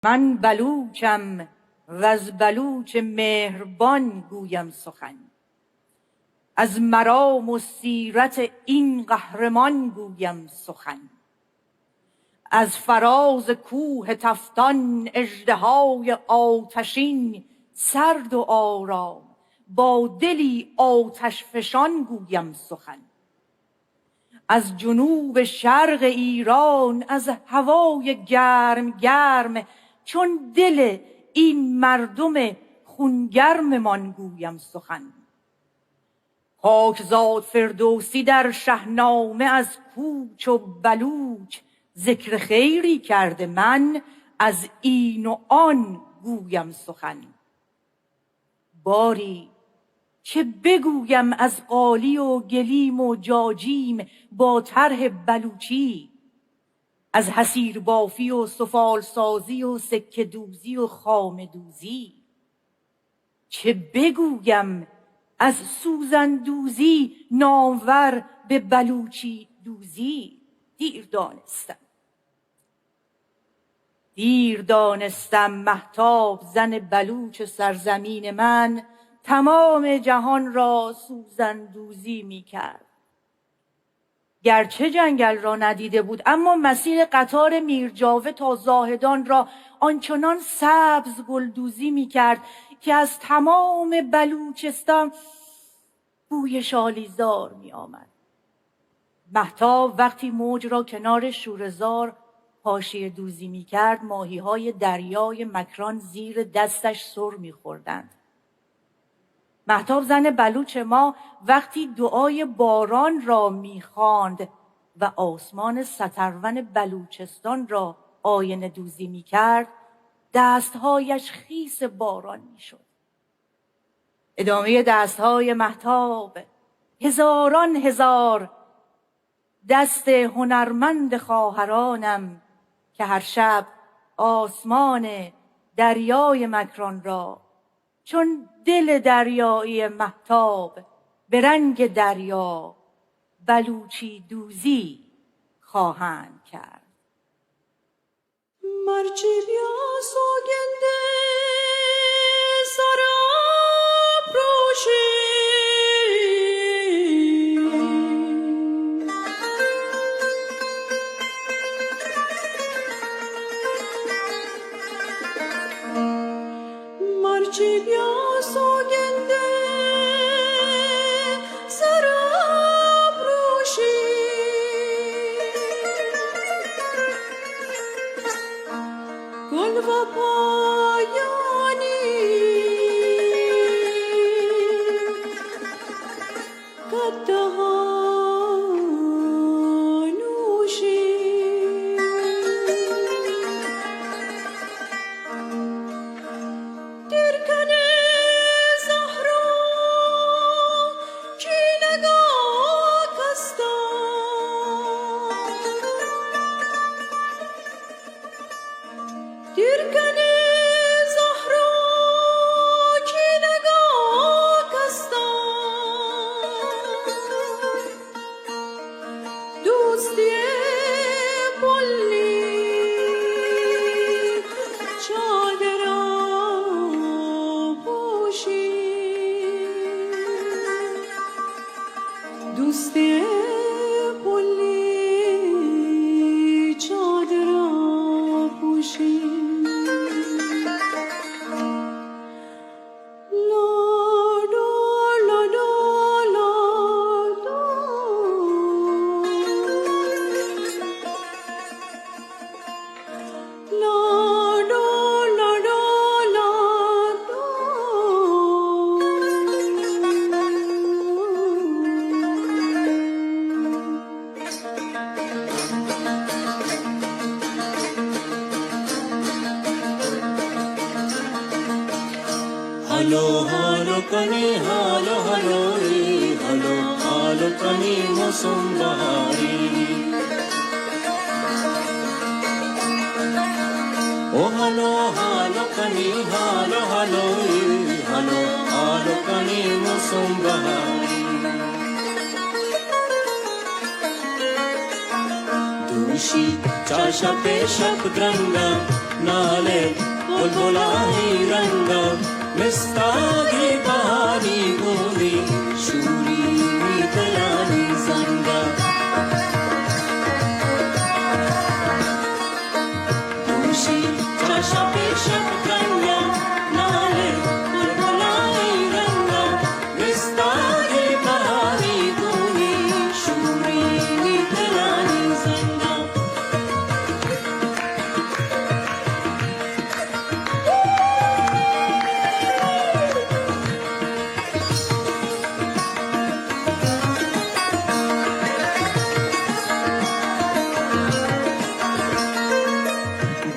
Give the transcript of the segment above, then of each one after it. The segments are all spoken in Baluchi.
من بلوچم و از بلوچ مهربان گویم سخن، از مرام و سیرت این قهرمان گویم سخن. از فراز کوه تفتان، اژدهای آتشین، سرد و آرام، با دلی آتش‌فشان گویم سخن. از جنوب شرق ایران، از هوای گرم گرم، چون دل این مردم خونگرممان گویم سخن. پاکزاد فردوسی در شهنامه از کوچ و بلوچ ذکر خیری کرده، من از این و آن گویم سخن. باری چه بگویم از قالی و گلیم و جاجیم با طرح بلوچی، از حصیربافی و سفالسازی و سکه‌دوزی و خامه‌دوزی. چه بگویم از سوزن‌دوزی نامور به بلوچی‌دوزی؟ دیر دانستم، دیر دانستم مهتاب زن بلوچ سرزمین من تمام جهان را سوزن‌دوزی می‌کرد. گرچه جنگل را ندیده بود، اما مسیر قطار میرجاوه تا زاهدان را آنچنان سبز گلدوزی می‌کرد که از تمام بلوچستان بوی شالیزار می‌آمد. مهتاب وقتی موج را کنار شوره‌زار حاشیه‌دوزی می‌کرد، ماهی‌های دریای مکران زیر دستش سر می‌خوردند. مهتاب زن بلوچ ما وقتی دعای باران را می‌خواند و آسمان سترون بلوچستان را آینه‌دوزی می‌کرد، دست‌هایش خیس باران می‌شد. ادامهٔ دست‌های مهتاب، هزاران هزار دست هنرمند خواهرانم که هر شب آسمان دریای مکران را چون دل دریایی مهتاب به رنگ دریا بلوچی‌دوزی خواهند کرد. مرچی بیا سوگند سرا پروشی. مرچی بیا سوگند سرا پروشی. گل و پایانی قدّ ءَ نوشی. تیر کنے زہر ءُ چینگ ءَ کستاں. تیر کنے زہر ءُ چینگ ءَ کستاں. دوستی ءِ پلی چادر ءَ پوشی. دوستی ءِ پلی چادر ءَ پوشی. لاڈو، لاڈو، لاڈو. لاڈو، لاڈو، لاڈو. ہلو ہلو کنی، ہلو ہلو ری، ہلو ہلو کنی موسم بہاری. او ہلو ہلو کنی، ہلو ہلو ری، ہلو ہلو کنی موسم بہاری. دوشی چار شپ، شپ درنگا. نالے بلبلانی رنگا، مستاگی بہاری گونی، شوری دلانی زنگا۔ دوشی چاشا پیشک گنگا، نالے بلبلانی رنگا، مستاگی بہاری گونی، شوری دلانی زنگا۔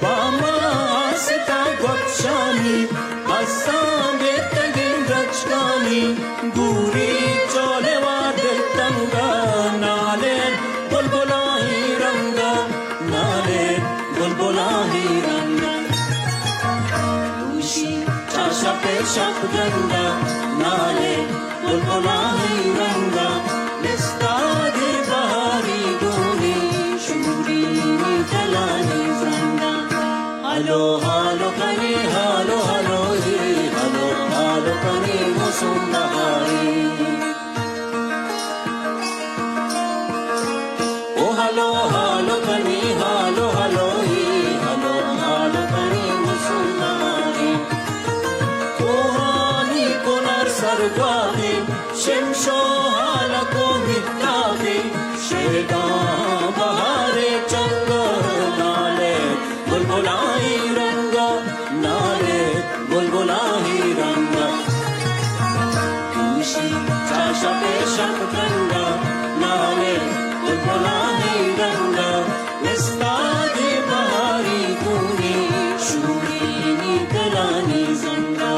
باما آستا گوکشانی، اساں بیتگیں درچکانی، دوری چولے وا دل تنگا، نالے بلبلانی رنگا، نالے بلبلانی رنگا۔ دوشی چاشا پیشک گنگا، نالے بلبلانی رنگا، مستاگی بہاری گونی، شوری دلانی زنگا۔ ہلو ہلو کنی، ہلو ہلو ہی، ہلو ہلو کنی موسم بہاری۔ او ہلو ہلو کنی، ہلو ہلو ہی، ہلو ہلو کنی موسم بہاری۔ کوہانی کنر سرگواتی، شمشو ہالکو متاتی، شیداں بہارے چنگا، نالے بلبلانی رنگا، نالے بلبلانی رنگا۔ دوشی چاشا پیشک گنگا، نالے بلبلانی رنگا، مستاگی بہاری گونی، شوری دلانی زنگا۔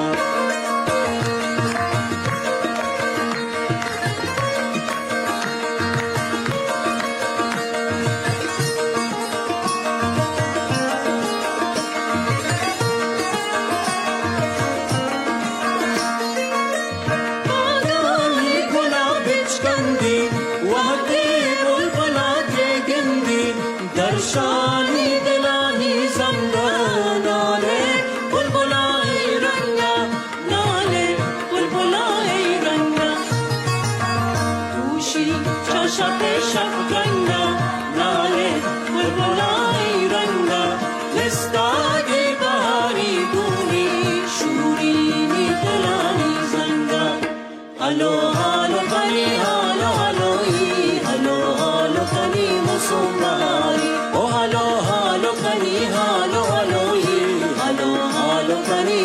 آدانی گلا بچکندی، وہدے بلبلا کے گندی، درشانی دلانی زنگا، نالے بلبلانی رنگا، نالے بلبلانی رنگا۔ دوشی چاشا پیشک گنگا، نالے بلبلانی رنگا، مستاگی بہاری گونی، شوری دلانی زنگا۔ ہلو ہلو کنی، ہلو ہلو ای، ہلو ہلو کنی موسم بہاری۔ او ہلو ہلو کنی، ہلو ہلو ای، ہلو ہلو کنی